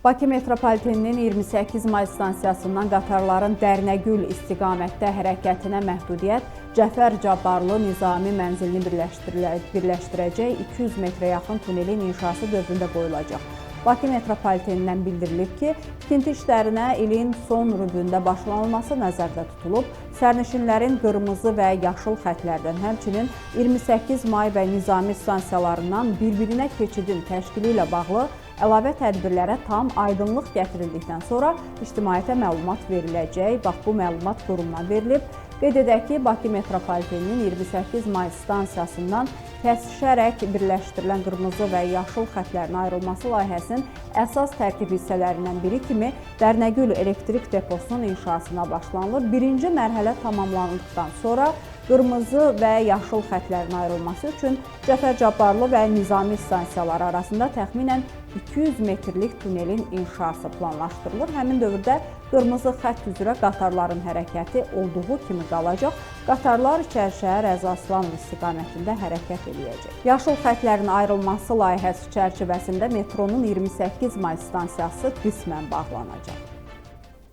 Bakı metropoliteninin 28 may stansiyasından qatarların Dərnəgül istiqamətdə hərəkətinə məhdudiyyət Cəfər Cabbarlı Nizami mənzilini birləşdirəcək 200 metrə yaxın tunelin inşası dövründə qoyulacaq. Bakı metropolitenindən bildirilib ki, tikinti işlərinə ilin son rübündə başlanılması nəzərdə tutulub. Sərnişinlərin qırmızı və yaşıl xətlərdən, həmçinin 28 may və Nizami stansiyalarından bir-birinə keçidin təşkili ilə bağlı əlavə tədbirlərə tam aydınlıq gətirildikdən sonra ictimaiyyətə məlumat veriləcək. Bax, bu məlumat qurumdan verilib. Qeyd edək ki, Bakı metropoliteninin 28 may stansiyasından kəsişərək birləşdirilən qırmızı və yaşıl xətlərin ayrılması layihəsinin əsas tərkib hissələrindən biri kimi Dərnəgül elektrik deposunun inşasına başlanılır. Birinci mərhələ tamamlandıqdan sonra qırmızı və yaşıl xətlərin ayrılması üçün Cəfər Cabbarlı və Nizami stansiyaları arasında təxminən 200 metrlik tunelin inşası planlaşdırılır. Həmin dövrdə qırmızı xətt üzrə qatarların hərəkəti olduğu kimi qalacaq. Qatarlar İçərişəhər Əzaslanov istiqamətində hərəkət eləyəcək. Yaşıl xətlərin ayrılması layihəsi çərçivəsində metronun 28 may stansiyası qismən bağlanacaq.